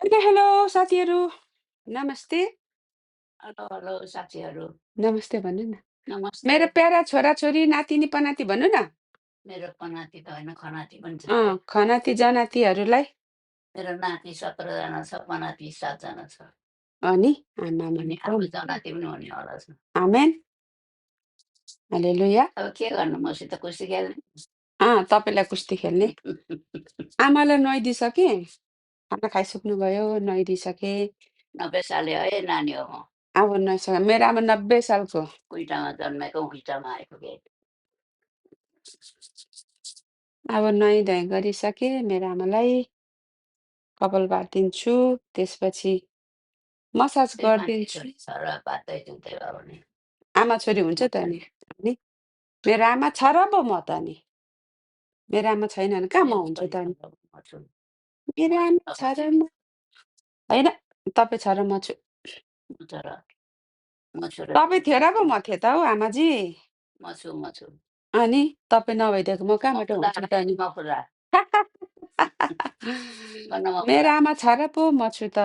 Hello hello साथीहरू नमस्ते hello hello साथीहरू नमस्ते भन्नु न नमस्ते। मेरो प्यारा छोराछोरी नातिनी पनाति भन्नु न मेरो पनाति त होइन खनाति पनि छ। खनाती जनातीहरूलाई मेरो नाति 17 जना छ, पनाति 7 जना छ। अनि अनि अर्को जनाति पनि हुने होला छ। आमेन हालेलुया अब के गर्नु, मसित कुस्ती खेल्ने। तपाईँलाई कुस्ती खेल्ने आमालाई नुहाइदिइसके खाना खाइसक्नुभयो नुहाइदिइसके 90 साले है नानी हो म। अब नुहाइसके मेरो आमा 90 सालको कुइटामा जन्मेको, कुइटामा आएको के। अब नुहाइधुवाइ गरिसके मेरो आमालाई कपाल बाटिदिन्छु त्यसपछि मसाज गरिदिन्छु छ र बातै जुत्दै भयो भने आमा छोरी हुन्छ त नि अनि मेरो आमा छ र पो म त नि मेरो आमा छैन भने कहाँ म हुन्छु त नि म छु। मेरो आमा छ र म होइन तपाईँ छ र म छु म छु र म छु र तपाईँ थियो र पो म थिएँ त हौ आमाजी म छु म छु। अनि तपाईँ नभइदिएको म कहाँबाट हुन्छु त नि मफुरा गर्न मेरो आमा छ र पो म छु त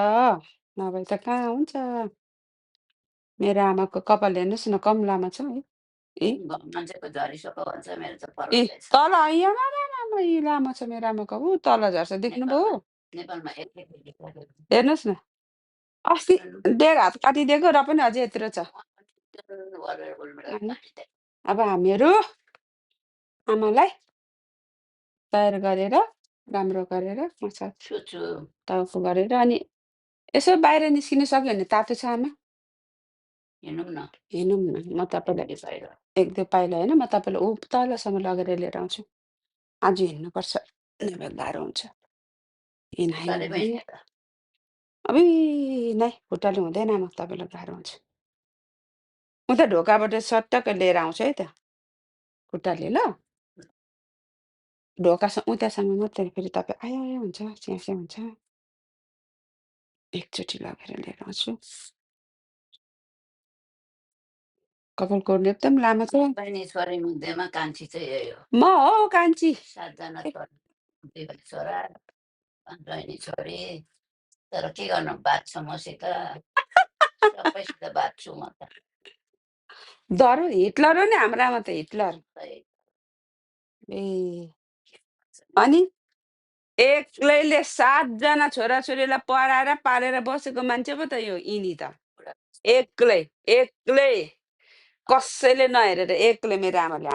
नभए त कहाँ हुन्छ मेरो आमाको कपाल हेर्नुहोस् न कम लामो छ है ए मान्छेको झरिसक्यो भन्छ, मेरो त ए फरक छ। तल यहाँ यी लामो छ मेरो आमाको ऊ तल झर्छ देख्नुभयो नेपालमा हेर्नुहोस् न अस्ति 1.5 हात काटिदिएको र पनि अझै यत्रो छ अब हामीहरू आमालाई तयार गरेर राम्रो गरेर मसाज टाउको गरेर अनि यसो बाहिर निस्किन सक्यो भने तातो छ आमा हिँडौँ न म तपाईँलाई 1-2 पाइला होइन म तपाईँलाई ऊ तलसम्म लगेर लिएर आउँछु आज हिँड्नुपर्छ नभए गाह्रो हुन्छ अबुइ नै खुट्टाले हुँदैन आमा तपाईँलाई गाह्रो हुन्छ उता ढोकाबाट सट्टक्क लिएर आउँछु है त खुट्टाले ल ढोकासँग उतासम्म मात्रै फेरि तपाईँ आयो हुन्छ स्यास्या हुन्छ एकचोटि लगेर लिएर आउँछु कपाल कोर्ने एकदम लामो छ बहिनी छोरी मध्येमा कान्छी चाहिँ यही हो। म हो कान्छी 7 जना छोरी, 2 भाइ छोरा, बहिनी छोरी। तर के गर्नु, बाँच्छ मसित, सबैसित बाँच्छु म त। दरो हिटलर हो नि हाम्रो आमा त हिटलर ए अनि एक्लैले 7 जना छोराछोरीलाई पढाएर पालेर बसेको मान्छे पो त यो यिनी त एक्लै कसैले नहेरेर एक्लै मेरो आमाले